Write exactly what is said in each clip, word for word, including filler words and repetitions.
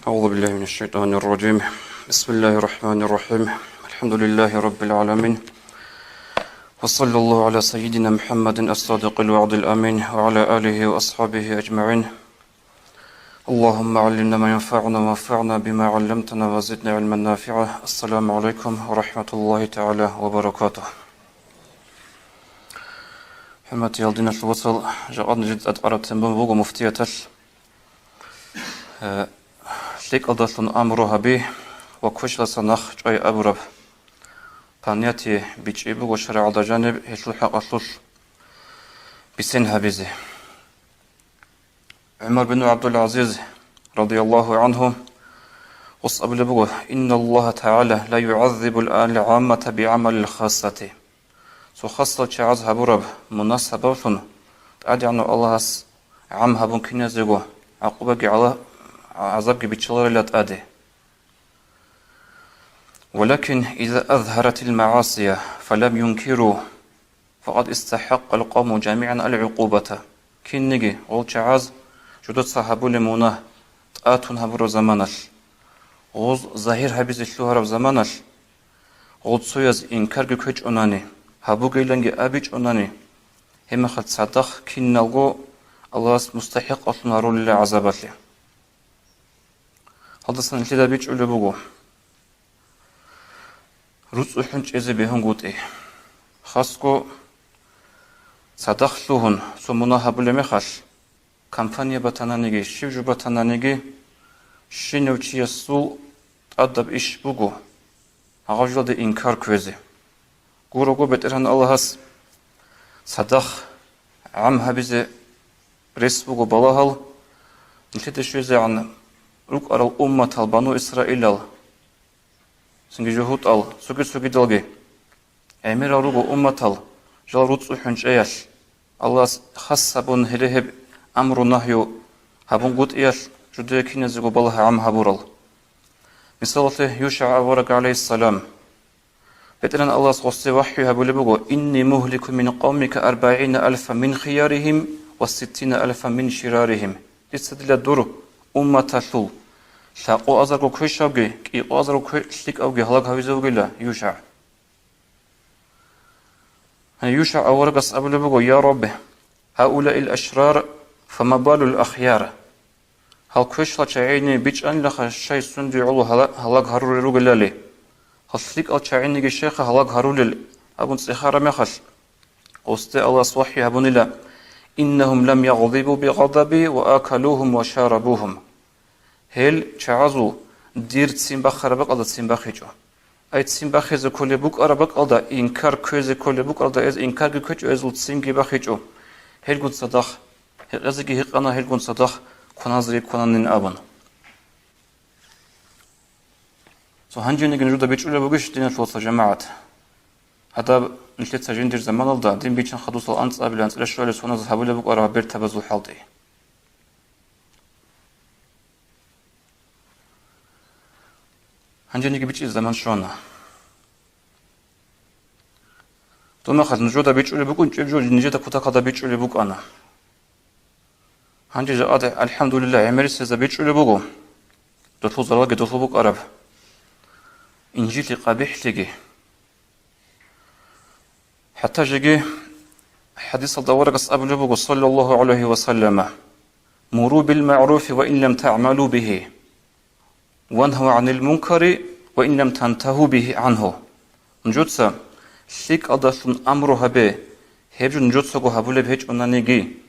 أعوذ بالله من الشيطان الرجيم. بسم الله الرحمن الرحيم. الحمد لله رب العالمين. وصلى الله على سيدنا محمد الصادق الوعد الأمين وعلى آله وأصحابه أجمعين. اللهم علمنا ما ينفعنا وانفعنا بما علمتنا وزدنا علما نافعا. السلام عليكم ورحمة الله تعالى وبركاته. ХӀурматиял диналъул вацал, жакъа нижеда тӀадкъараб тема буго муфтияталъ, э, лъикӀалдалъун амру гьаби ва квешлъаса нахъ чӀвай абураб понятие бичӀчӀи буго шаригӀалда жаниб гьелъул хӀакъалъулъ бицен гьабизе. ГӀумар бин ГӀабдул-ГӀазиз, радияллагьу гӀангьу, гъос абулеб буго: «Инналлагьа тагӀала ла югӀаззибул гӀаммата бигӀамалил хассати». Цо хасал чагӀаз гьабураб мунагь сабаблъун ТӀадегӀанав Аллагьас гӀам гьабун киназего гӀакъубаги гӀала-, гӀазабги биччаларила тӀаде. «Валакин иза азгьаратил магӀасия фалам юнкиру, факъад истахӀакъал къавму жамигӀан ал-гӀукъубата». Кинниги гъол чагӀаз жудаца гьабулеб мунагь тӀатун гьабураб заманалъ, гъоз загьир гьабизе лъугьараб заманалъ, гъол цояз инкарги ккечӀонани, гьабугейиланги абичӀонани, гьеб мехалъ цадахъ киналго Аллагьас мустахӀикъалъун гьарулила гӀазабалъе. Гьалдасан нилъеда бичӀчӀулеб буго руцӀцӀухӀун чӀезе бегьунгутӀи. Хасго цадахъ лъугьун цо мунагь гьабулеб мехалъ, компания батананиги, щиб жо батананиги, щинав чиясул тӀадаб иш буго гьагъаб жоялде инкар кквезе. Гурого, БетӀергьан Аллагьас цадахъ гӀам гьабизе рес буго балагьал, нилъеда щвезегӀан рукӀарал умматал, Бану Исраилал, цинги жугьутӀал, цоги-цогидалги гӀемерал руго умматал жал руцӀцӀухӀун чӀеялъ, Аллагьас хас гьабун гьеле гьеб амру-нагью гьабунгутӀиялъ жидее киназего балагь гӀам гьабурал. Мисалалъе, ЮшагӀ авараг, гӀалайгьиссалам, БетӀергьан Аллагьас гъосде вахӀю гьабулеб буго: «Инни мугьликун мин къавмика арбагӀина алфан мин хияригьим ва ситтина алфан мин шираригьим». Дица дила дур умматалъул лъакъо азарго квешавги, кӀикъо азарго кве-, лъикӀавги гьалаг гьавизе вугила, ЮшагӀ. Гьанив ЮшагӀ аварагас абулеб буго: «Я Рабби, гьаулаил ашрар, фама балул ахяр?» Гьал квешлъа чагӀине бичӀчӀанилаха щай сунде гӀоло гьала-, гьалаг гьарурел ругелали. Гьал лъикӀал чагӀиниги щайха гьалаг гьарулел абун цӀехараб мехалъ, гъосде Аллагьас вахӀю гьабунила: «Иннагьум лам ягъдибу бигъадаби ва акалугьум ва шарабугьум». Гьел чагӀазул дир ццин бахараб бакӀалда ццин бахичӀо. Ай ццин бахизе кколеб букӀараб бакӀалда инкар кквезе кколеб букӀаралда эз инкарги кквечӀо, эзул ццинги бахичӀо. Гьелгун цадахъ гьекъезеги гьекъана, гьелгун цадахъ кваназеги квананин абун. Цо гьанжениги нужеда бичӀчӀулеб бугищ, диналъул вацал, жамагӀат? Гьадаб нилъеца жиндир заманалда дин бичӀчӀан хадусал анцӀабилан анцӀила щуалел соназ гьабулеб букӀараб бертабазул хӀалтӀи. Гьанжениги бичӀчӀизе заман щвана. Дун мехалъ нужеда бичӀчӀулеб букӀунчӀеб жо нижеда кутакалда бичӀчӀулеб букӀана. Гьанже жакъа, алхӀамдулиллагь, гӀемерисезда бичӀчӀулеб буго, долъул заралги долъул букӀараб, инжитлъи къабихӀлъиги. ХӀатта жеги хӀадисалда аварагас абулеб буго, саллаллагьу гӀалайгьи ва саллама: «Муру бил магӀруфи ва ин лам таъмалу бигьи, вангьу гӀанил мункари ва ин лам тантагьу бигьи гӀангьу». Нужеца лъикӀалдалъун амру гьабе, гьеб жо нужецаго гьабулеб гьечӀонаниги.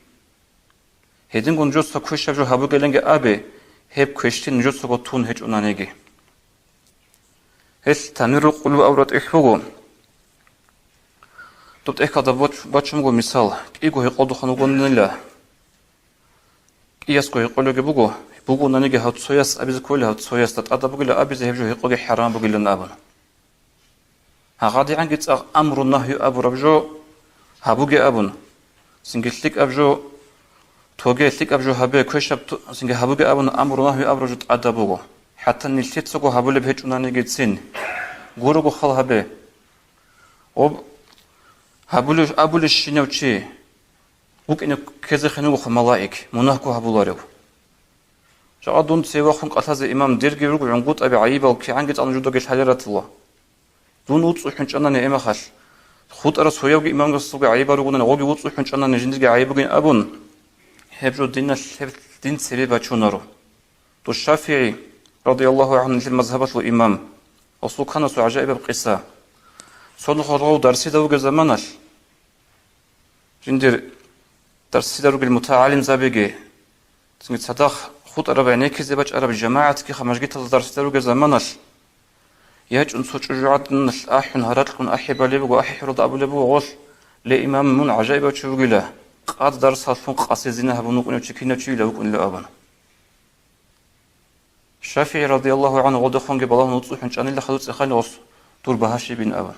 Гьединго нужеца квешаб жо гьабугеланги абе, гьеб квешлъи нужецаго тун гьечӀонаниги. Гьелъ Танвирул Къулуб абураб тӀехь буго. Доб тӀехьалда боч-, бачун буго мисал, кӀиго гьекъолдухъан вугонила. КӀиясго гьекъолеги буго, бугонаниги гьав цояс абизе кколел, гьав цоясда тӀадаб бугила абизе гьеб жо гьекъоги хӀарам бугилан абун. ГьагъадигӀанги цӀакъ амру-нагью абураб жо гьабуге абун, цинги лъикӀаб жо тоге, лъикӀаб жо гьабе, квешаб ту-, цинги гьабуге абун амру-нагью абураб жо тӀадаб буго, хӀатта нилъецаго гьабулеб гьечӀонанигицин. Гурого хал гьабе. Гъоб гьабулев-, абулевщинав чи вукӀине ккезехъин вугоха малаик, мунагьго гьабуларев. Жакъа дун цеве вахун кӀалъазе имам дирги руго гӀунгутӀаби гӀайибал кигӀанги цӀалун жудаги лъалел ратила. Дун вуцӀцӀухӀун чӀанани гӀемахалъ, хутӀарас гьоявги имамасулги гӀайибал ругонани, гъоги вуцӀцӀухӀун чӀанани жиндирги гӀайиб бугин абун, гьеб жо диналъ гьеб дин цебе бачунаро. Дос ШафигӀи, радияллагьу гӀангьу, нилъер мазгьабалъул имам, гъосулканасул гӀажаибаб къиса. Цо нухалъ гъов дарсида вугеб заманалъ, жиндир дарсида ругел мутагӀалимзабиги, цинги цадахъ хутӀараб гӀенеккизе бачӀараб жамагӀатги ха мажгиталда дарсида ругел заманалъ, ячӀун цо чӀужугӀаданалъ ахӀун, гьаракьун ахӀи балеб буго, ахӀи хӀуралда абулеб буго гъолъ: «Ле, имам, мун гӀажаибав чи вугила, къад дарсалъун къасе зина гьабун вукӀунев чи кинав чийила вукӀунилан?» абун. ШафигӀи, радияллагьу гӀангьу, гъодехунги балагьун вуцӀцӀухӀун чӀанила хадур цӀеханила гъос: «Дур багьа щибин?» абун.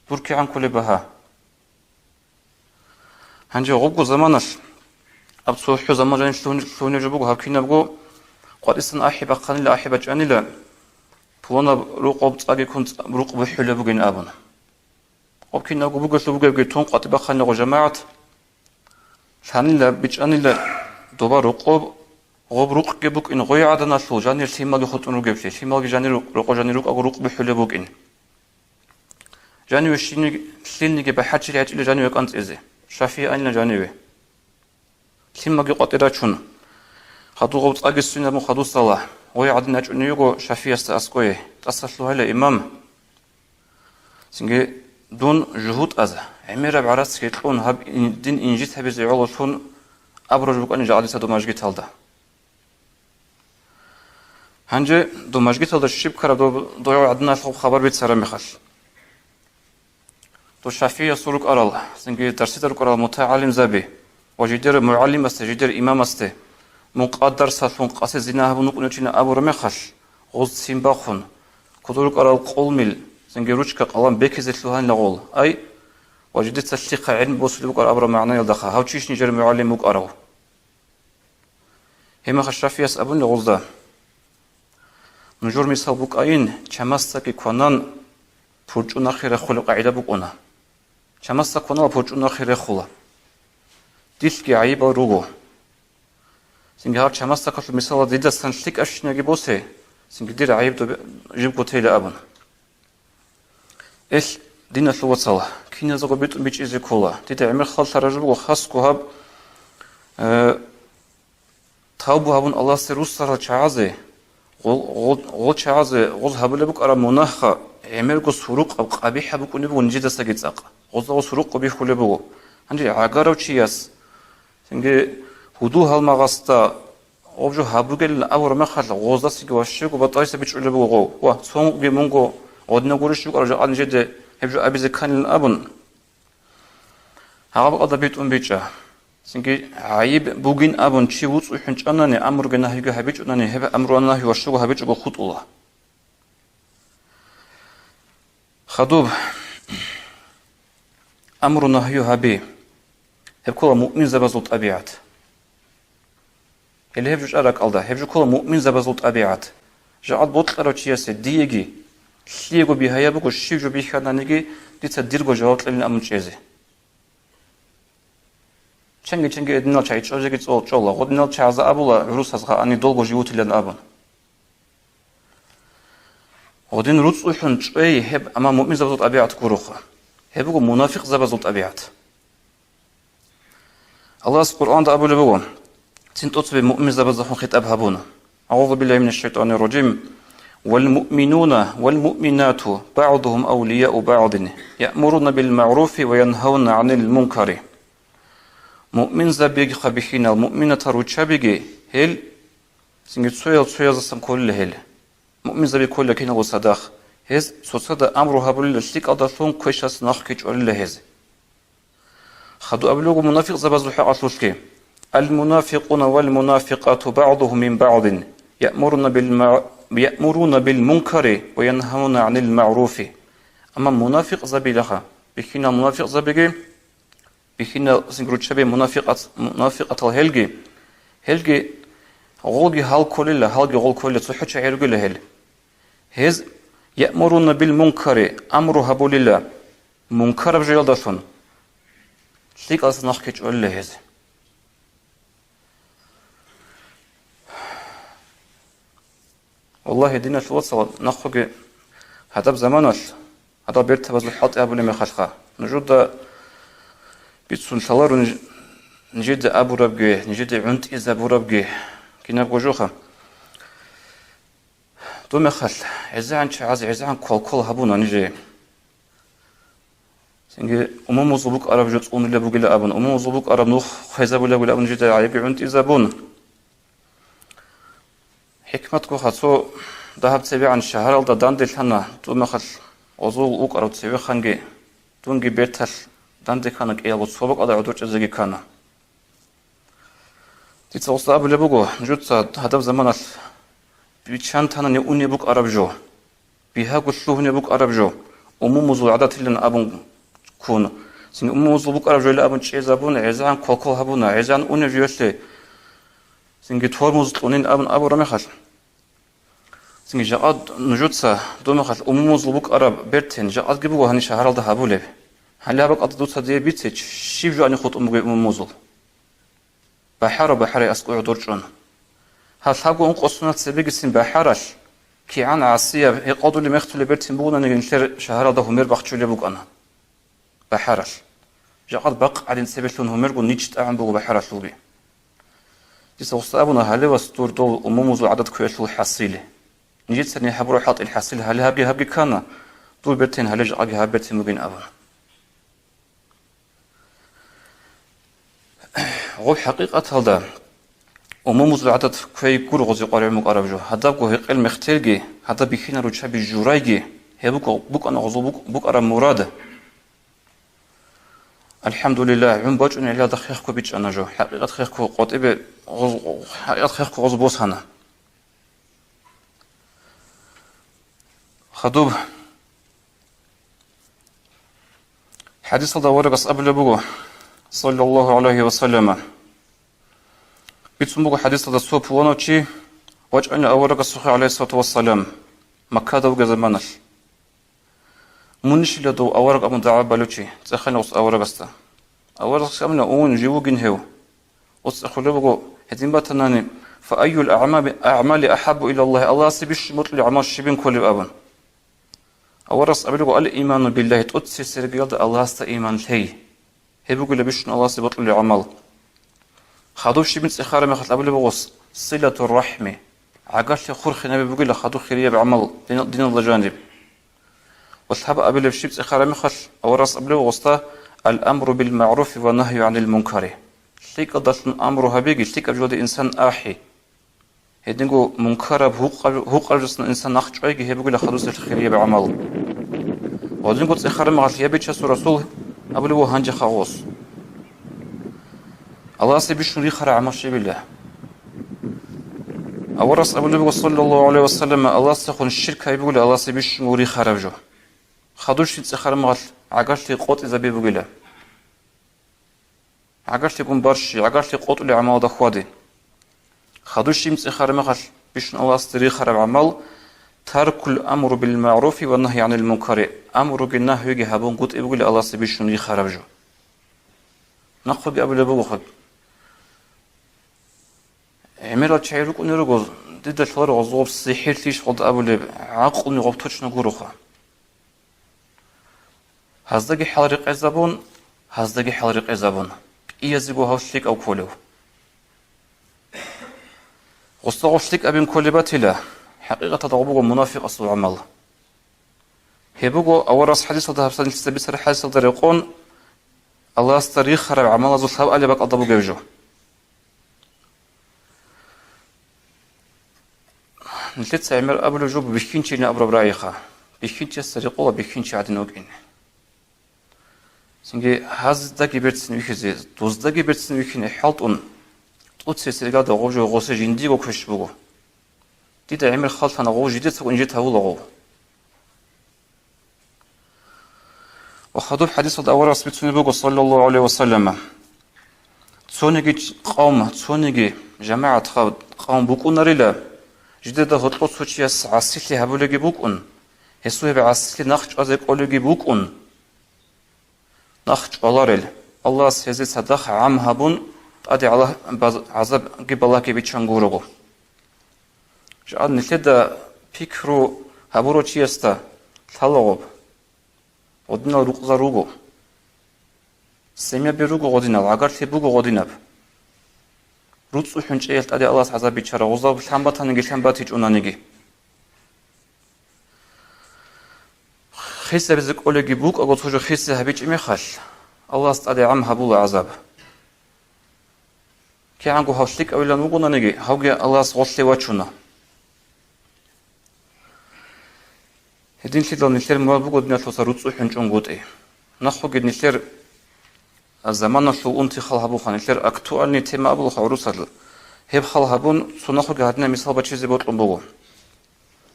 Дур кигӀан кколеб багьа? Гьанже гъобго заманалъ, аб цо хӀу заман жанир лъугьунеб жо буго, гьаб кинабго къватӀисан ахӀи бахъанила, ахӀи бачӀанила, пуланаб рукъоб цӀаги ккун цӀа-, рукъ бухӀулеб бугин абун. Гъоб кинабго бугелъул бугебги тун къватӀи бахъанила гъо жамагӀат, лъанила, бичӀчӀанила доба рукъоб, гъоб рукъги букӀин гъой гӀаданалъул жанир лъималги хутӀун ругеблъи, лъималги жанир рукъ-, рокъо жанир рукӀаго рукъ бухӀулеб букӀин. Жаниве щиниг-, лъилниги бахӀарчил гьечӀила жаниве кӀанцӀизе. ШафигӀи анила жаниве. Лъимаги къватӀи рачун, хадур гъов цӀаги ссинабун хадусала, гъой гӀадин ячӀуней йиго ШафигӀиясда аскӀое, тӀаса лъугьайила, имам. Цинги дун жугьутӀаз, гӀемераб гӀарацги кьун, гьаб ин-, дин инжит гьабизе гӀололъун абураб жо букӀанин жакъа дица доб мажгиталда. Гьанже доб мажгиталда щиб ккараб доб-, дов гӀадиналъул хабар бицараб мехалъ. Дов ШафигӀиясул рукӀарал, цинги дарсида рукӀарал мутагӀалимзаби ва жидер мугӀалимасде, жидер имамасде, мун къад дарсалъун къасе зина гьабун вукӀунев чина абураб мехалъ, гъоз ццин бахъун, кодор рукӀарал къолмил, цинги ручка-къалам бекизе лъугьанила гъол, ай, ва жидеца лъихъа гӀелму босулеб букӀар абураб магӀнаялдаха, гьав чищ нижер мугӀалим вукӀарав. Гьеб мехалъ ШафигӀияс абуна гъозда: «Нужер мисал букӀайин, чамасдаги кванан, пурчӀун нахъе рехулеб къагӀида букӀуна. Чамасда кванала, пурчӀун нахъе рехула. Дилъги гӀайибал руго. Цинги гьаб чамасдакалъул мисалалда дидасан лъикӀабщинаги босе, цинги дир гӀайиб доб-, жибго тейила», – абун. Эл, диналъул вацал, киназего битӀун бичӀчӀизе ккола. Дида гӀемер хал лъараб жо буго хасго гьаб, э, тавбу гьабун Аллагьасде руссарал чагӀазе, гъол, гъол, гъол чагӀазе гъоз гьабулеб букӀараб мунагьха гӀемерго сурукъаб къабихӀаб букӀунеб буго нижедасаги цӀакъ. Гъозда гъоз сурукъго бихьулеб буго. Гьанже гӀагарав чияс, цинги гьудул гьалмагъасда гъоб жо гьабугелин абураб мехалъ, гъоздасаги ващего батӀайса бичӀчӀулеб буго гъов. Ва цонги мунго гъодинав гурищ букӀарав жакъа нижеде гьеб жо абизе кканилан абун, гьаб бакӀалда битӀун бичӀчӀа. Цинги гӀайиб бугин абун чи вуцӀцӀухӀун чӀанани, амруги нагьиги гьабичӀунани, гьеб амру ва нагьи ващого гьабичӀого хутӀула. Хадуб, амру-нагью гьаби. Гьеб ккола муъминзабазул тӀабигӀат. Гьеле гьеб жо чӀаракӀалда, гьеб жо ккола муъминзабазул тӀабигӀат. Жакъа бокьарав чиясе диеги, лъиего бигьаяб буго, щиб жо бихьананиги, дица дирго жаваб кьелин абун чӀезе. Чанги-чанги гьединал чагӀи чӀвазеги цӀол-, чӀола, гъодинал чагӀазда абула гӀурусазда гьани долго живутилан абун. Гъодин руцӀцӀухӀун чӀвей гьеб, амма муъминзабазул тӀабигӀат гуроха. Гьеб буго мунафикъзабазул тӀабигӀат. Аллагьас Къуръанда абулеб буго, цин тӀоцебе муъминзабаздехун хитӀаб гьабуна. أعوذ بالله من الشيطان الرجيم. والمؤمنون والمؤمنات بعضهم أولياء بعض يأمرون بالمعروف وينهون عن المنكر. Муъминзабигиха бихьинал, муъминатал руччабиги гьел, цинги цоял цояздасан кколила гьел. Муъминзаби кколила киналго цадахъ. Гьез цоцазда амру гьабулила лъикӀалдалъун, квешалъ нахъги чӀвалила гьез. Хадуб абулеб буго мунафикъзабазул хӀакъалъулъги: المنافقون والمنافقات بعضهم من بعض يأمرون بالمع-، يأمرون بالمنكر وينهون عن المعروف. Амма мунафикъзабилаха, бихьинал мунафикъзабиги, бихьинал цинги руччаби мунафикъат-, мунафикъатал гьелги, гьелги гъолги гьал кколила, гьалги гъол кколила, цохӀо чагӀи ругила гьел. Гьез يأمرون بالمنكر, амру гьабулила мункараб жоялдалъун, лъикӀалдаса нахъги чӀвалила гьез. Аллагьас диналъул вацал, нахъеги гьадаб заманалъ, гьадаб бертабазул хӀалтӀи гьабулеб мехалъха, нужеда бицун лъаларо ниж-, нижеда абурабги, нижеда гӀунтӀизабурабги кинабго жоха. Доб мехалъ гӀезегӀан чагӀаз гӀезегӀан квалквал гьабуна нижее. Цинги умумузул букӀараб жо цӀунулеб бугила абун, умумузул букӀараб нух хвезабулеб бугила абун, нижеда гӀайибги гӀунтӀизабун. ХӀикматгоха, цо дагьаб цебегӀан шагьаралда данделъана, доб мехалъ гъозул вукӀарав цевеханги, дунги берталъ данде ккана, кӀиялго цо бакӀалда гӀодор чӀезеги ккана. Дица гъосда абулеб буго, нужеца гьадаб заманалъ биччан тана унеб букӀараб жо, бигьаго лъугьунеб букӀараб жо, умумузул гӀадатилан абун ккун. Цинги умумузул букӀараб жойила абун чӀезабун, гӀезегӀан квалквал гьабуна, гӀезегӀан унеб жоялъе цинги тормоз кьунин абун абураб мехалъ. Цинги жакъа нужеца доб мехалъ умумузул букӀараб бертен жакъаги буго гьаниб шагьаралда гьабулеб. Гьале гьаб бакӀалда дуца дие бице, щиб жоани хутӀун бугеб умумузул. БахӀараб, бахӀарай аскӀов гӀодор чӀун. Гьалъ лъабго-ункъо соналъ цебегицин бахӀаралъ, кигӀан гӀасияб, гьекъолдулеб-мехтулеб бертин бугонаниги, нилъер шагьаралда гьумер бахчулеб букӀана. БахӀаралъ. Жакъад бакъ гӀадин цебелъун гьумерго нич тӀагӀун буго бахӀаралъулги. Дица гъосда абуна, гьале вас дур дол умумузул гӀадат кквеялъул хӀасили. Нижецани гьабураб хӀалтӀил хӀасил гьале гьабги-гьабги ккана, дур бертен гьале жакъаги гьаб бертин бугин абун. Гъоб хӀакъикъаталда умумузул гӀадат кквей гуро гъозе къваригӀун букӀараб жо. Гьадабго гьекъел мехтелги, гьадаб бихьинал руччаби журайги, гьеб буго букӀана гъозул букӀ-, букӀараб мурад. АлхӀамдулиллагь, гӀун бачӀунел гӀелалда хехго бичӀчӀана жо. ХӀакъикъат хехго къватӀибе гъоз-, хӀакъикъат хехго гъоз босана. Хадуб хӀадисалда аварагас абулеб буго, саллаллагьу гӀалайгьи ва саллама, бицун буго хӀадисалда, цо пуланав чи вачӀана аварагасухъе, гӀалайгьиссалату вассалам, Маккада вугеб заманалъ. Мунищила дов авараг абун дагӀба балев чи, цӀехана гъос аварагасда. Аварагас абуна, ун, жив вугин гьев. Гъос цӀехулеб буго, гьедин батанани, фа айюл аъмали, аъмали ахӀаббу илаллагь, Аллагьасе бищун бокьулеб гӀамал щибин кколеб абун. Аварагас абулеб буго, ал-иману биллагьи, тӀоцебесеб иргаялда Аллагьасда иман лъей. Гьеб бугила бищун Аллагьасе бокьулеб гӀамал. Хадуб щибин цӀехараб мехалъ абулеб буго, силатур рахӀми, гӀагарлъи хурхинаби бугила хадуб хирияб гӀамал дин-, диналда жаниб. Ва лъабабилеб щиб цӀехараб мехалъ, аварагас абулеб буго гъосда, ал-амру бил-магӀруфи ва нагью гӀанил мункари. ЛъикӀалдалъун амру гьабиги, лъикӀаб жоялде инсан ахӀи. Гьединго мункараб гьукъаб-, гьукъараб жосана инсан нахъ чӀвайги, гьеб бугила хадусел хирияб гӀамал. Гьединго цӀехараб мехалъ, я Бичасул Расул, абулеб буго гьанжеха гъос. Аллагьасе бищун рихараб гӀамал щибила? Аварагас абулеб буго, саллаллагьу гӀалайгьи ва саллам, Аллагьасдехун щирк гьабизе бугила Аллагьасе бищун рихараб жо. Хадуб щиб цӀехараб мехалъ, гӀагарлъи къотӀизаби бугила. ГӀагарлъигун барщи, гӀагарлъи къотӀулеб гӀамалалда хьвади. Хадуб щиб цӀехараб мехалъ, бищун Аллагьасде рихараб гӀамал, таркул амру бил магӀруфи ва нагьи гӀанил мункари, амруги нагьиги гьабунгутӀи бугила Аллагьасе бищун рихараб жо. Нахъеги абулеб буго хадуб. ГӀемерал чагӀи рукӀунел руго, дида лъаларо гъозул гъоб сихӀирлъийищ гъолда абулеб, гӀакълуни гъоб точно гуроха. Гьаздаги хӀалрекъезабун, гьаздаги хӀалрекъезабун, кӀиязего гьав лъикӀав кколев. Гъосда гъов лъикӀабин кколеб батила, хӀакъикъаталда гъоб буго мунафикъасул гӀамал. Гьеб буго аварагас хӀадисалда гьабсагӀат нилъеца бицараб хӀадисалда рекъон, Аллагьасда рихараб гӀамалазул лъабабилеб бакӀалда бугеб жо. Нилъеца гӀемер абулеб жо бихьинчийин абураб рагӀиха. Бихьинчиясда рекъола бихьинчи гӀадин вукӀин. Цинги гьаздаги берцин вихьизе, дуздаги берцин вихьине хӀалтӀун, тӀоцебесеб иргаялда гъов жо гъосе жиндиего квеш буго. Дида гӀемер халтана гъов жидецаго инжит гьавула гъов. Ва хадуб хӀадисалда аварагас бицунеб буго, саллаллагьу гӀалайгьи ва саллама, цониги ч-, къавм, цониги жамагӀат ха-, къавм букӀунарила, жидеда гьоркьор цо чияс гӀасилъи гьабулеги букӀун, гьесул гьеб гӀасилъи нахъ чӀвазе кӀолеги букӀун, нахъ чӀваларел, Аллагьас гьезие цадахъ гӀам гьабун, тӀаде гӀала-, баз-, гӀазабги балагьги биччан гурого. Жакъа нилъеда Пикру гьабурав чиясда лъалаго, гъодинал рукъзал руго. Семьяби руго гъодинал, гӀагарлъи буго гъодинаб. РуцӀцӀухӀун чӀеялъ тӀаде Аллагьас гӀазаб биччара, гъозал лъан батаниги лъан батичӀунаниги. Хисабизе кӀолеги букӀаго цо жо хисе гьабичӀеб мехалъ, Аллагьас тӀаде гӀам гьабула гӀазаб. КигӀанго гьав лъикӀавилан вугонаниги, гьавги Аллагьас гъорлъе вачуна. Гьединлъидал нилъер мурад буго диналъуса руцӀцӀухӀун чӀунгутӀи. Нахъуги нилъер заманалъул унти хал гьабуха, нилъер актуальный тема абулха гӀурусалъ. Гьеб хал гьабун, цо нахъуги гьадинаб мисал бачизе бокьун буго.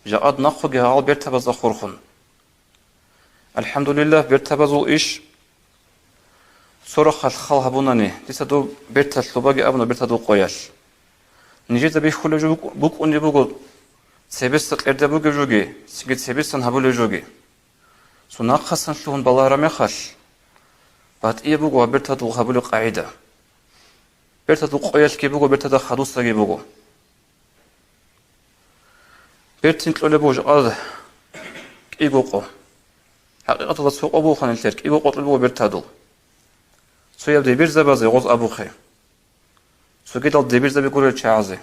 Жакъад нахъуги гьагъал бертабазда хурхун. АлхӀамдулиллагь, бертабазул иш цо рахъалъ хал гьабунани, дица доб берталъ лъубаги абуна бертадул къоялъ. Нижеда бихьулеб жо букӀ-, букӀунеб буго, цебесда кьерда бугеб жоги, цинги цебесан гьабулеб жоги. Цо нахъасан лъугьун балагьараб мехалъ, батӀияб буго гьаб бертадул гьабулеб къагӀида. Бертадул къоялъги буго, бертада хадусдаги буго. Бертин кьолеб буго жакъа кӀиго къо. ХӀакъикъаталда цо къо бугоха нилъер, кӀиго къо кьолеб буго бертадул. Цояб дибирзабазе гъоз абухъе. Цогидал дибирзаби гурел чагӀазе.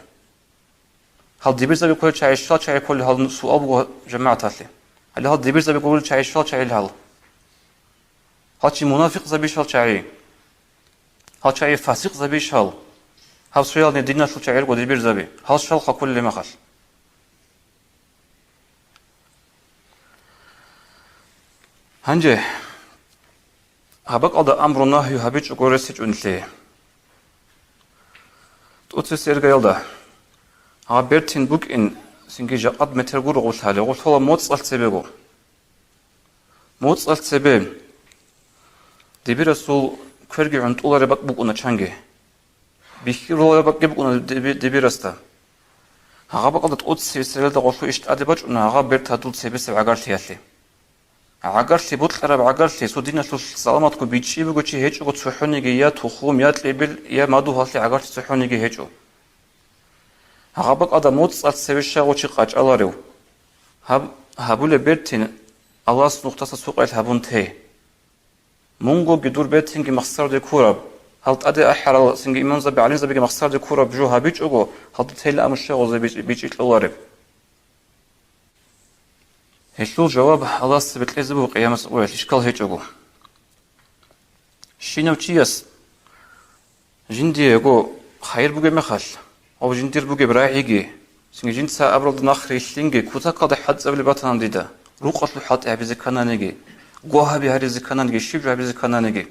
Гьал дибирзаби кколел чагӀи щал чагӀи кколел гьал суал буго жамагӀаталъе. Гьале гьал дибирзаби гурел чагӀи щал чагӀил гьал? Гьал чи мунафикъзабищ гьал чагӀи? Гьал чагӀи фасикъзабищ гьал? Гьаб соялни диналъул чагӀи руго дибирзаби. Гьал щал хъакулел мехалъ. Гьанже, гьаб бакӀалда амру-нагью гьабичӀого ресичӀунлъи. ТӀоцебесеб иргаялда, гьаб бертин букӀин, цинги жакъад метер гуро гъолъали, гъолъола моцӀалъ цебего. МоцӀалъ цебе дибирасул кверги гӀунтӀулареб бакӀ букӀуна чанги. Бихьи ролареб бакӀги букӀуна диби-, дибирасда. Гьагъа бакӀалда тӀоцебесеб иргаялда гъолъул иш тӀаде бачӀуна гьагъа бертадул цебесеб гӀагарлъиялъе. ГӀагарлъи, бокьараб гӀагарлъи, цо диналъулъ саламатго бичӀчӀи буго чи гьечӀого цохӀониги я тухум, я кьибил, я мадугьалъе гӀагарлъи цохӀониги гьечӀо. Гьагъа бакӀалда моцӀалъ цеве щай гъо чи къачӀаларев? Гьаб-, гьабулеб бертин Аллагьас нухтаса цо къайил гьабун те. Мунгоги дур бертинги махсараде ккураб, гьал тӀаде ахӀарал цинги имамзаби, гӀалимзабиги махсараде ккураб жо гьабичӀого, гьалда тела амру щай гъозе бичӀ-, бичӀчӀи кьолареб? Гьелъул жаваб Аллагьас цебе кьезе буго къиямасеб къоялъ ишкал гьечӀого. Щинав чияс жиндиего хайир бугеб мехалъ, гьав жиндир бугеб рагӀиги, цинги жинца абуралда нахъ рилълъинги кутакалда хӀалтӀизабулеб батана дида, рукъалъул хӀалтӀи гьабизе ккананиги, гогьаби гьаризе ккананиги, щиб жо гьабизе ккананиги,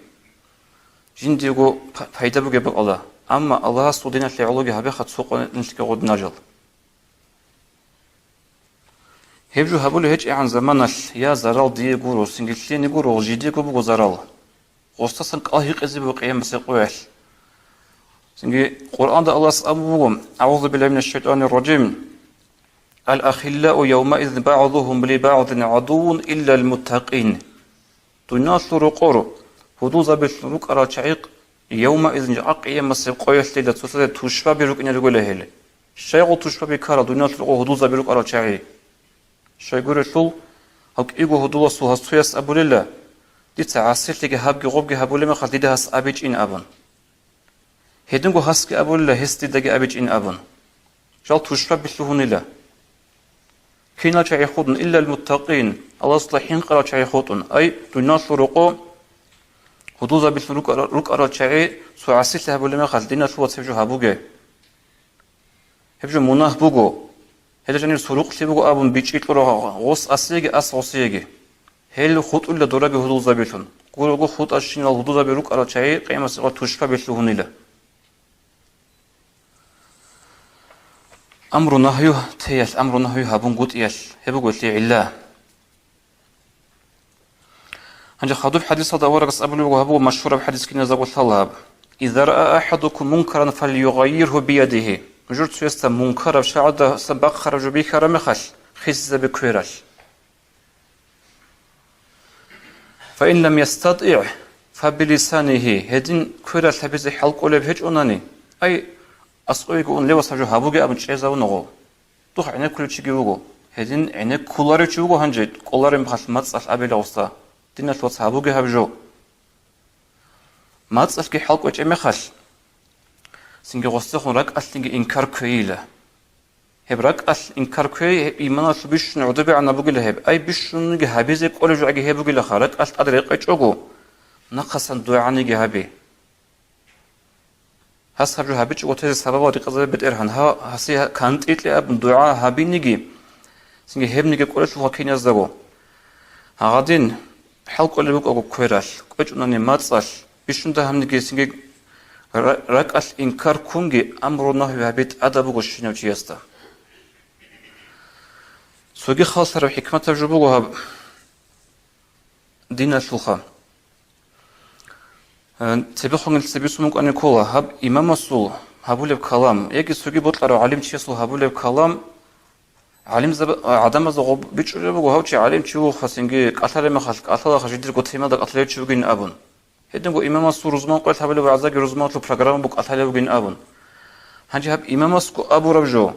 жиндиего п-, пайда бугеб бакӀала, амма Аллагьасул диналъе гӀологи гьабеха цо къо нилъги гъодинажал. Гьеб жо гьабулеб гьечӀегӀан заманалъ я зарал дие гуро, цинги лъиениги гуро, жидего буго зарал. Гъостасан кӀал гьикъизе буго къиямасеб къоялъ. Цинги Къуръанда Аллагьас абун буго: «АгӀузу биллагьи минаш шайтӀанир ражим. Ал-ахиллау явмаизин багӀзухум ли багӀзин гӀадуввун иллал муттакъин». Дуниялалъул рокъор гьудулзабилъун рукӀарал чагӀи явмаизин жакъа къиямасеб къоялъила цоцазе тушбаби рукӀине ругела гьел. Щайгъул тушбаби ккарал дуниялалъул рокъор гьудулзаби рукӀарал чагӀи? Щайгурелъул, гьав кӀиго гьудуласул гьас цояс абулела: «Дица гӀасилъиги гьабги гъобги гьабулеб мехалъ дида гьас абичӀин», – абун. Гьединго гьасги абулела гьес дидаги абичӀин абун. Жал тушбаби лъугьунила. Кинал чагӀи хутӀун, иллал муттакъин, Аллагьасда хӀинкъарал чагӀи хутӀун, ай, дуниялалъул рокъо гьудулзабилъун рукӀара-, рукӀарал чагӀи цо гӀасилъи гьабулеб мехалъ диналъул вацаб жо гьабуге. Гьеб жо мунагь буго. Гьелда жанир сурукълъи буго абун бичӀчӀи кьура гъос асиеги, ас гъосиеги. Гьел хутӀулила дораби гьудулзабилъун. Гурого хутӀащинал гьудулзаби рукӀарал чагӀи къиямасеб къо тушбаби лъугьунила. Амру-нагью теялъ, амру-нагью гьабунгутӀиялъ, гьеб буго гьелъие гӀилла. Гьанже хадуб хӀадисалда аварагас абулеб буго, гьаб буго машгьураб хӀадис киназда гъолъала гьаб: «Иза раа ахадукум мункаран фальюгъаййиргьу биядигьи». Нужер цоясда мункараб, шаргӀалдасан бахъараб жо бихьараб мехалъ, хисизабе квералъ. «Фаин лам ястатӀигӀ, фабилисанигьи», гьедин квералъ гьабизе хӀал кӀолеб гьечӀонани, ай, аскӀовеги ун левас гьаб жо гьабуге абун чӀезавуна гъов. Духъ гӀенеккулев чиги вуго. Гьедин гӀенеккуларев чи вуго гьанже, кӀолареб мехалъ мацӀалъ абила гъосда. Диналъ вацал, гьабуге гьаб жо. МацӀалъги хӀал кӀвечӀеб мехалъ, цинги гъосдехун ракӀалъинги инкар кквейила. Гьеб ракӀалъ инкар кквей, гьеб иманалъул бищун гӀодобегӀанаб бугила гьеб. Ай, бищунги гьабизе кӀолеб жогӀаги гьеб бугилаха, ракӀалъ тӀад рекъечӀого, нахъасан дугӀаниги гьаби. Гьас гьаб жо гьабичӀого тезе сабабал рекъезабе, БетӀергьан, гьа-, гьасе кантӀикье абун дугӀа гьабиниги, цинги гьебниги кӀолелъулха киназдаго. Гьагъадин хӀал кӀолеб букӀаго квералъ, кӀвечӀунани мацӀалъ, бищунда гьабниги цинги ра-, ракӀалъ инкар ккунги, амру-нагью гьаби тӀадаб буго щинав чиясда. Цоги халлъараб хӀикматаб жо буго гьаб диналъулха. Э, цебехун цебесун букӀани ккола гьаб имамасул гьабулеб калам, яги цоги бокьарав гӀалимчиясул гьабулеб калам, гӀалимзаба-, а, гӀадамазда гъоб бичӀчӀулеб буго, гьав чи гӀалимчи вугоха, цинги кӀалъалеб мехалъ кӀалъалаха, жидерго темалда кӀалъалев чи вугин абун. Гьединго имамасул рузман къоялъ гьабулеб вагӀзаги рузманалъул программа буго кӀалъалев вугин абун. Гьанже гьаб имамасго абураб жо,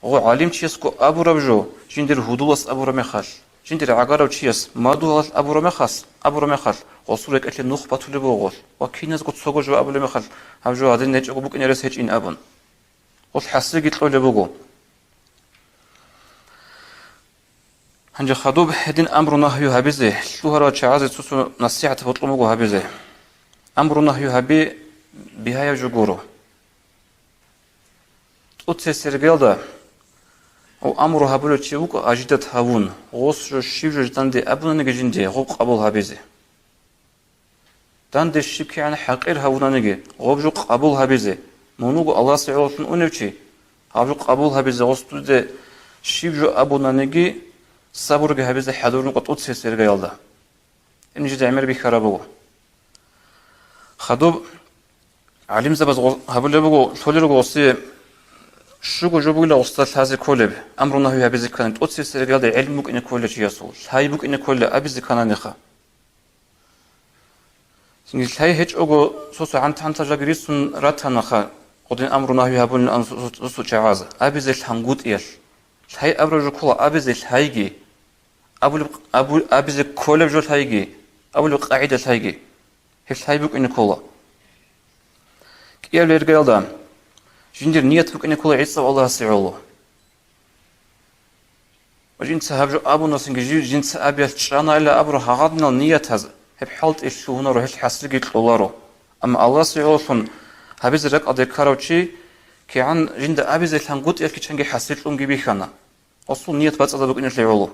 гъо гӀалимчиясго абураб жо, жиндир гьудулас абураб мехалъ, жиндир гӀагарав чияс мадугьалалъ абураб мехалъ, абураб мехалъ, гъосул рекӀелъе нух батулеб буго гъолъ, ва киназго цого жо абулеб мехалъ, гьаб жо гьадин гьечӀого букӀине рес гьечӀин абун. Гъолъ хӀасилги кьолеб буго. Гьанже хадуб гьедин амру-нагью гьабизе, лъугьарал чагӀазе цо-цо насихӀат бокьун буго гьабизе. Амру-нагью гьаби бигьаяб жо гуро. ТӀоцебесеб иргаялда, о, амру гьабулев чи вукӀа ажидат гьавун, гъос жо щиб жо данде абунаниги жинде гъоб къабул гьабизе. Данде щиб кигӀан хӀакъир гьавунаниги, гъоб жо къабул гьабизе, мун вуго Аллагьасе гӀололъун унев чи, гьаб жо къабул гьабизе, гъос дуда щиб жо абунаниги, сабурги гьабизе хӀадурун къотӀуцес иргаялда. Гьеб нижеда гӀемер бихьараб буго. Хадуб гӀалимзабаз гъо-, гьабулеб буго, лъолел руго гъосие, щуго жо бугила гъосда лъазе кколеб, амру-нагью гьабизе ккани, тӀоцебесеб иргаялда гӀелму букӀине кколел чиясул, лъай букӀине кколел абизе ккананиха. Цинги лъай гьечӀого, цо-цо гӀанта-гӀанта жаги рицун ратанаха, гъодин амру-нагью гьабулин ан цо-, цо-, цо-, чагӀаз, абизе лъангутӀиялъ. Лъай абураб жо ккола абизе лъайги, абулеб, абу-, абизе кколеб жо лъайги, абулеб къагӀида лъайги. Гьеб лъай букӀине ккола. КӀиабилеб иргаялда, жиндир ният букӀине ккола гӀицӀав Аллагьасе гӀоло. Ва жинца гьаб жо абунасинги жи-, жинца абиялъ чӀанайилан абураб гьагъадинал ниятаз, гьеб хӀалтӀи лъугьунаро, гьелъ хӀасилги кьоларо. Амма Аллагьасе гӀололъун гьабизе ракӀалде ккарав чи, кигӀан жинда абизе лъангутӀиялъги чанги хӀасил кьунги бихьана. Гъосул ният бацӀцӀадаб букӀиналъе гӀоло.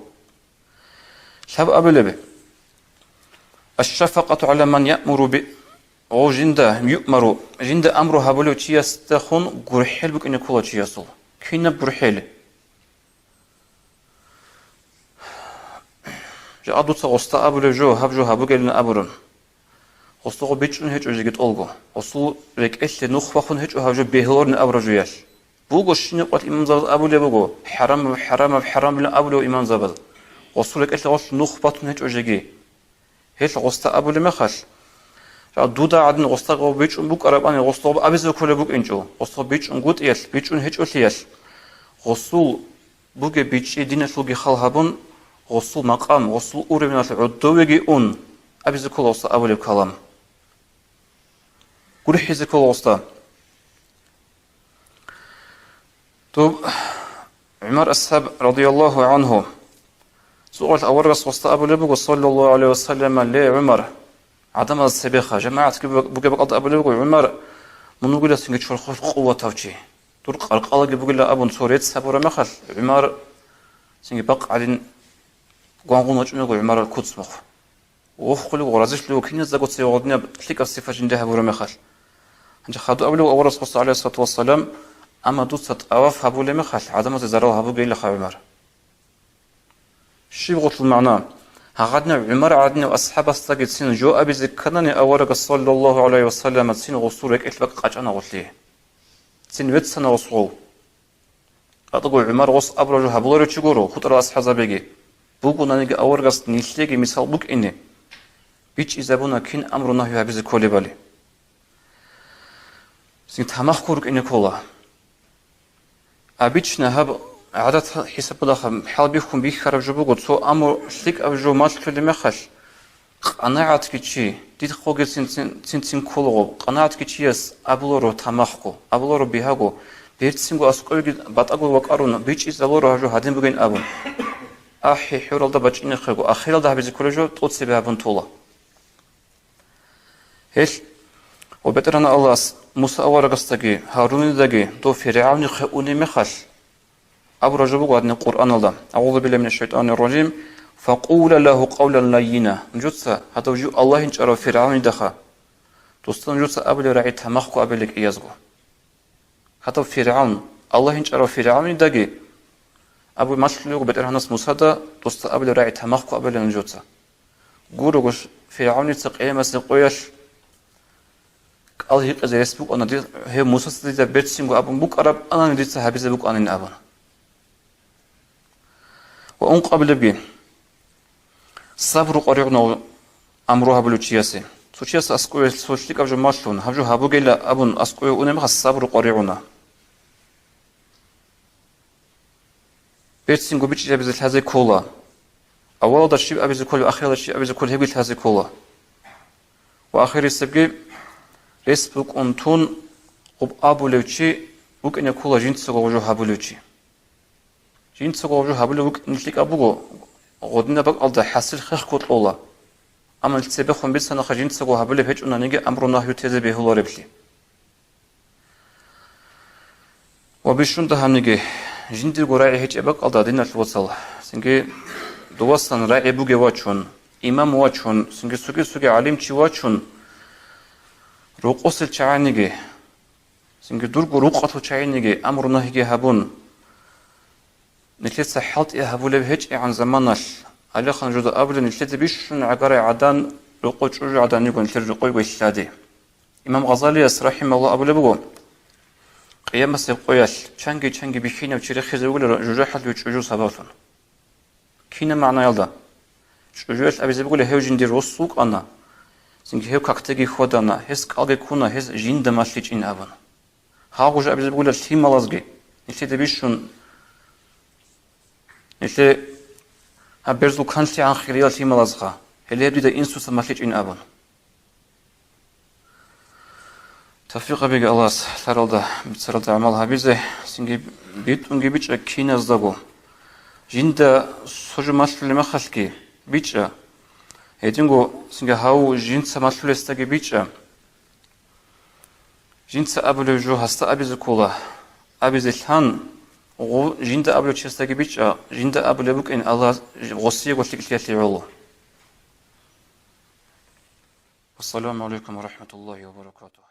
Лъаб абулеб: «Аш-шафакъату гӀала ман яъмуру би-, гъов жинда, юъмару, жинда амру гьабулев чиясдехун гурхӀел букӀине ккола чиясул». Кинаб гурхӀел? Жакъа дуца гъосда абулеб жо, гьаб жо гьабугелин абурун. Гъосда гъоб бичӀчӀун гьечӀо жеги тӀолго. Гъосул рекӀелъе нух бахун гьечӀо гьаб жо бегьуларин абураб жоялъ. Буго щинаб къоялъ имамзабаз абулеб буго: «ХӀарамаб, хӀарамаб, хӀарамабилан» абулев имамзабаз. Гъосул рекӀелъе гъолъ нух батун гьечӀо жеги. Гьелъ гъосда абулеб мехалъ, жа-, дуда гӀадин гъосда гъоб бичӀчӀун букӀарабани, гъосда гъоб абизе кколеб букӀинчӀо, гъосда гъоб бичӀчӀунгутӀиялъ, бичӀчӀун гьечӀолъиялъ, гъосул бугеб бичӀчӀи диналъулги хал гьабун, гъосул макъам, гъосул уровеналъ гӀодовеги ун, абизе ккола гъосда абулеб калам. ГурхӀизе ккола гъосда. Доб ГӀумар асхӀаб, радияллагьу гӀангьу, цо къоялъ аварагас гъосда абулеб буго, саллаллагьу гӀалайгьи ва саллам: «Ле, ГӀумар», гӀадамаз цебеха, жамагӀатги бугеб бакӀалда абулеб буго: «ГӀумар, мун вугиласинги чорхолъ къуватав чи. Дур къаркъалаги бугила», — абун, цо рецц гьабураб мехалъ, ГӀумар цинги бакъ гӀадин гвангъун вачӀунего ГӀумарал куц мухъ. Вохулев ва разилъулев киназдаго цеве гъодинаб лъикӀаб сипат жинда гьабураб мехалъ. Гьанже хадуб абулеб аварагас гъосда, гӀалайгьиссалату вассалам: «Амма дуца тӀаваф гьабулеб мехалъ, гӀадамазе зарал гьабугейилаха, ГӀумар». Щиб гъолъул магӀна? Гьагъадинав ГӀумар гӀадинав асхӀабасдагицин жо абизе кканани аварагас, саллаллагьу гӀалайгьи ва саллам, цин гъосул рекӀелъ бакӀ къачӀана гъолъие. Цин веццана гъос гъов. АтӀаго ГӀумар гъос абураб жо гьабуларев чи гуро, хутӀарал асхӀабзабиги. Бугонаниги аварагас нилъееги мисал букӀине, бичӀчӀизабуна кин амру-нагью гьабизе кколебали. Цин тамахго рукӀине ккола. Обычно гьаб гӀадат хӀисабалдаха хӀалбихьун бихьараб жо буго, цо амру лъикӀаб жо малъулеб мехалъ, къанагӀатги чи, дид хъоги цин-цин, цин-цин кколаго, къанагӀатги чияс абуларо тамахго, абуларо бигьаго, берцинго аскӀовеги батӀаго вакӀарун, бичӀчӀизабуларо гьаб жо гьадин бугин абун. АхӀи, хӀуралда бачӀинехъего, ахиралда гьабизе кколеб жо тӀоцебе гьабун тола. Гьелъ, ва БетӀергьан Аллагьас Муса аварагасдаги Гьарунидеги дов ФиргӀавнихъе унеб мехалъ, абураб жо буго гьадин Къуръаналда: «АгӀузу биллагьи минаш шайтӀанир ражим, факъула лагьу къавлан лаййина». Нужеца гьадав жив Аллагь инчӀарав ФиргӀавнидеха, досда нужеца абулеб рагӀи тамахго абилеб кӀиязго. Гьадав ФиргӀавн, Аллагь инчӀарав ФиргӀавнидаги абу малъулего БетӀергьанас Мусада, досда абулеб рагӀи тамахго абилеб нужеца. Гурого, ФиргӀавница къиямасеб къоялъ кӀал гьикъизе рес букӀана, ди-, гьев Мусаца дида берцинго абун букӀараб, анани дица гьабизе букӀанин абун. Ва ункъабилебги, сабру къваригӀуна амру гьабулев чиясе. Цо чияс аскӀове цо лъикӀаб жо малъун, гьаб жо гьабугейилан абун аскӀове унеб мехалъ сабру къваригӀуна. Берцинго бичӀчӀи гьабизе лъазе ккола. Авалалда щиб абизе кколеб, ахиралда щиб абизе кколеб, гьебги лъазе ккола. Ва ахирисебги, рес букӀун тун, гъуб абулев чи вукӀине ккола жинцаго гъужу гьабулев чи. Жинцаго гъужу гьабулев вукӀине лъикӀаб буго, гъодинаб бакӀалда хӀасил хехго кьола. Амма цебехун бицанаха жинцаго гьабулеб гьечӀонаниги амру-нагью тезе бегьулареблъи. Ва бищун дагьабниги, жиндирго рагӀи гьечӀеб бакӀалда, диналъ вацал, цинги довасан рагӀи бугев вачун, имам вачун, цинги цоги-цоги гӀалимчи вачун, рокъосел чагӀаниги, цинги дурго рукъалъул чагӀаниги амру-нагьиги гьабун, нилъеца хӀалтӀи гьабулеб гьечӀегӀан заманалъ, гьалихъан жуда абулеб, нилъеда бищун гӀагарай гӀадан, рокъо чӀужу гӀадан йиго нилъер рокъойго лъади. Имам Гъазалияс, рахӀимагьуллагь, абулеб буго: «Къиямасеб къоялъ чанги-чанги бихьинав чи рехизе вугиларо жужахӀалъуве чӀужу сабаблъун». Кинаб магӀнаялда? ЧӀужуялъ абизе бугила гьев жиндир рос вукӀана, цинги гьев какдеги хьвадана, гьес кӀалги ккуна, гьес жинда малъичӀин абун. Гьагъужа абизе бугила лъималазги, нилъеда бищун, нилъе гьаб берзул канлъи гӀанхъ гьириял лъималазха, гьеле гьеб дида инсуца малъичӀин абун. Тавфикъ гьабеги Аллагьас лъаралда, бицаралда гӀамал гьабизе, цинги битӀунги бичӀа киназдаго. Жинда сужу малъулеб мехалъги бичӀа. Гьединго цинги гьав жинца малъулесдаги бичӀа. Жинца абулев жо гьасда абизе ккола. Абизе лъан, гъу-, жинда абулев чиясдаги бичӀа, жинда абулеб букӀин Аллагь гъосиего лъикӀлъиялъе гӀоло. Вассаламу гӀалайкум ва рахӀматуллагьи ва баракатугьу.